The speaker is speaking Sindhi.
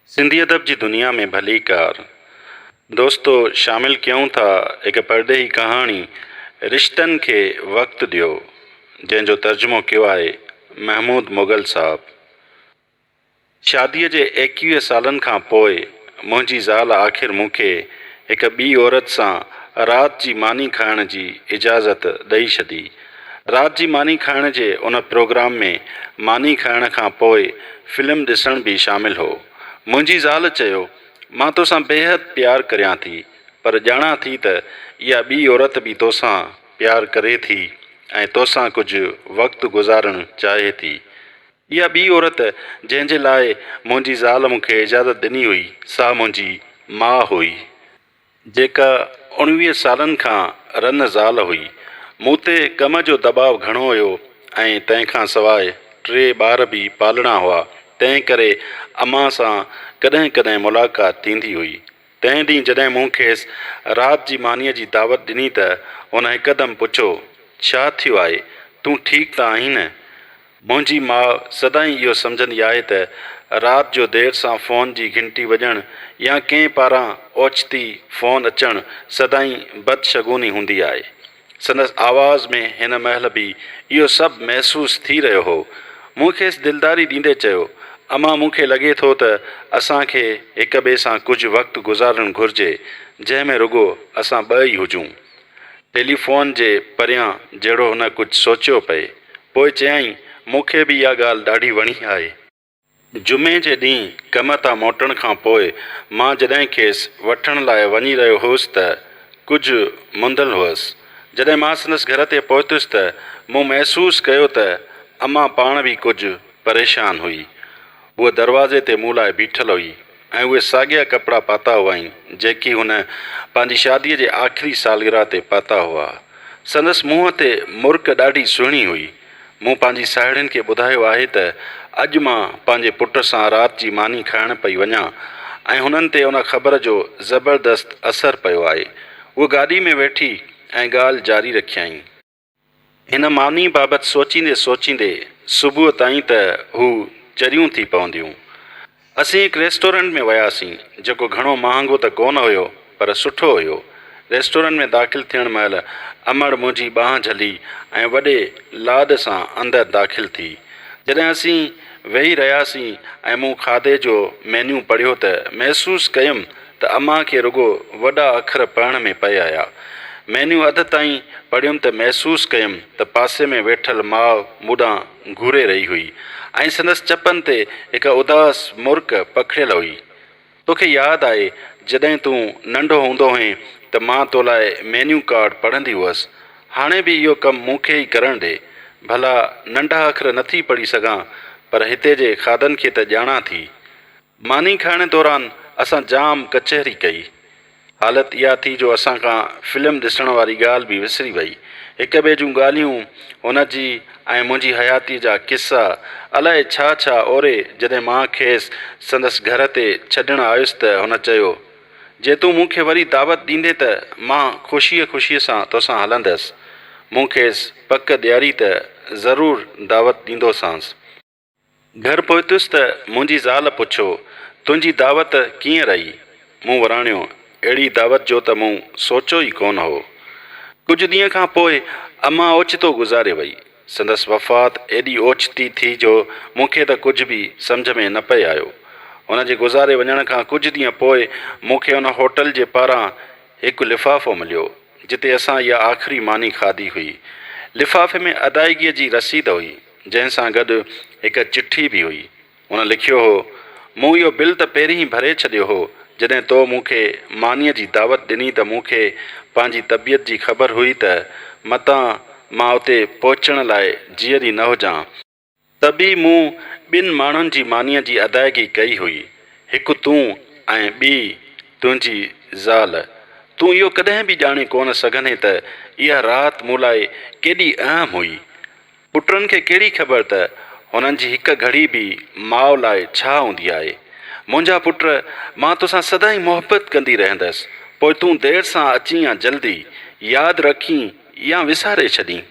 سنڌي ادب جي دنيا ۾ ڀليڪار. دوستو شامل ڪيون ٿا هڪ پرڏيهي ڪهاڻي رشتن کي وقت ڏيو جنهن جو ترجمو ڪيو آهي محمود مغل صاحب. شاديء جي ايڪويهه سالن کان پوء منهنجي زال آخر مون کي هڪ ٻي عورت سان رات جي ماني کائڻ جي اجازت ڏئي ڇڏي. رات جي ماني کائڻ جي ان پروگرام ۾ ماني کائڻ کان پوء فلم ڏسڻ به شامل هو. منهنجي زال چيو، مان توسان بيحد پيار ڪريان ٿي، پر ڄاڻان ٿي ته اها ٻي عورت به توسان پيار ڪري ٿي ۽ توسان ڪجهه وقت گذارڻ چاهي ٿي. اها ٻي عورت جنهن جي لاء منهنجي زال مون کي اجازت ڏني هئي، سا منهنجي ماء هئي. جيڪا اڻويهه سالن کان رن زال هئي. مون تي ڪم جو دٻاء گهڻو هيو ۽ تنهن کان سواء ٽي ٻار به پالڻا هئا، تنهن ڪري امان سان ڪڏهن ڪڏهن ملاقات ٿيندي هئي. تنهن ڏينهن جڏهن مون کيس رات جي مانيء جي دعوت ڏني ته هن هڪدم پڇيو، ڇا ٿيو آهي؟ تون ٺيڪ ته آهين نه؟ منهنجي ماء سدائين اهو سمجهندي آهي ته رات جو دير سان فون جي گهنٽي وڄڻ يا ڪنهن پاران اوچتي فون اچڻ سدائين بدشگوني هوندي آهي. سندس آواز ۾ هن مهل به اهو سڀ محسوس ٿي رهيو هو. مون کيس دلداري ڏيندي چيو، امان مون کي لڳي ٿو ته اسان کي هڪ ٻئي سان ڪجهه وقت گذارڻ گهرجي، جنهن ۾ رڳو اسان ٻه ئي هجون. ٽيليفون جي پريان جهڙو هن ڪجهه سوچيو پئي. پوء چيائين، مون کي به اها ڳالهه ڏاڍي وڻي آهي. جمعي جي ڏينهن ڪم تان موٽڻ کان پوء مان جڏهن کيس وٺڻ لاء وڃي رهيو هوس ته ڪجهه منڌل هئس. جڏهن مان سندس گهر تي پهتس ته مون محسوس ڪيو ته امان پاڻ به ڪجهه پريشان هئي. هوء دروازي تي مون لاء بيٺل هئي. ۽ اهي ساڳيا ڪپڙا پاتا هئائين، جيڪي هن پنهنجي شاديء جي آخري سالگرهه تي پاتا هئا. سندس منهن تي مرڪ ڏاڍي سهڻي هئي. مون پنهنجي ساهيڙين کي ٻڌايو آهي ته اڄ مان پنهنجي پٽ سان رات جي ماني کائڻ پئي وڃان ۽ هنن تي ان خبر جو زبردست اثر پيو آهي. هوء گاڏي ۾ ويٺي ۽ ڳالهه جاري رکيائين. هن ماني بابت سوچيندي سوچيندي صبح تائين ته هو چريون ٿي پونديون. اسين هڪ ريسٽورنٽ ۾ وياسين، جيڪو گهڻو مهانگو ته ڪونه هيو، پر سٺو هيو. ريسٽورنٽ ۾ داخل ٿيڻ مهل امڙ منهنجي ٻانهن جهلي ۽ وڏي لاڏ سان اندر داخل ٿي. جڏهن اسين ويهي رهياسين ۽ مون کاڌي جو مينيو پڙهيو ته محسوس ڪيم ته امان کي رڳو وڏا اکر پڙهڻ ۾ پئي آيا. مينيو اڌ تائين پڙهيم ته محسوس ڪيم ته پاسي ۾ ويٺل ماء مون ڏانهن گهوري رهي هئي ۽ سندس چپن تي هڪ اداس مرڪ پکڙيل هئي. توکي ياد آهي جڏهن تون ننڍو هوندو هئين ته مان تو لاء مينيو ڪارڊ پڙهندي هئس. هاڻي به اهو ڪم مون کي ئي ڪرڻ ڏي. ڀلا ننڍا اکر نٿي پڙهي سگهان پر هتي جي کاڌن کي ته ڄاڻان ٿي. ماني کائڻ دوران اسان جام ڪچهري ڪئي. حالت اها ٿي جو اسان کان فلم ڏسڻ واري ڳالهه به وسري وئي. هڪ ٻئي جون ڳالهيون، هن جي ۽ منهنجي حياتيء جا قصا، الائي ڇا ڇا اوري جڏهن مان کيس سندس گهر تي ڇڏڻ آيس ته هن چيو، جي تون مون کي وري دعوت ڏيندين ته مان خوشيء خوشيء سان توسان هلندس. مون کيس پڪ ڏياري ته ضرور دعوت ڏيندوسانس. گهر پهتس ته منهنجي زال پڇيو، تنهنجي دعوت ڪيئن رهي؟ مون وراڻيو، اهڙي دعوت جو ته مون سوچيو ئي ڪونه هو. ڪجهه ڏينهن کان پوء امان اوچتو گذاري وئي. سندس وفات ايڏي اوچتي ٿي جو مون کي ته ڪجهه به سمجهه ۾ نه پئي آيو. هن جي گذاري وڃڻ کان ڪجهه ڏينهن پوء مون کي ان هوٽل جي پاران هڪ لفافو مليو، جتي اسان اها آخري ماني کاڌي هئي. لفافي ۾ ادائگيء جي رسيد هئي. جنهن سان گڏ هڪ چٺي به هئي. هن لکيو هو، مون اهو بل ته پهرين ئي ڀري ڇڏيو هو، جڏهن تو مون کي مانيء جي دعوت ڏني ته مون کي پنهنجي طبيعت جي خبر هئي ته متان مان اتي پهچڻ لاء جيئري نه هجان، ته به مون ٻن ماڻهن جي مانيء جي ادائگي ڪئي هئي، هڪ تون ۽ ٻي تنهنجي زال. تون اهو ڪڏهن به ڄاڻي ڪونه سگهندين ته اها رات مون لاء ڪيڏي اهم هئي. پٽن کي ڪهڙي خبر ته هنن جي هڪ گهڙي به ماء لاء ڇا هوندي آهي. منهنجا پٽ، مان توسان سدائين محبت ڪندي رهندس، پوء تون دير سان اچين يا جلدي، ياد رکين يا وساري ڇڏين.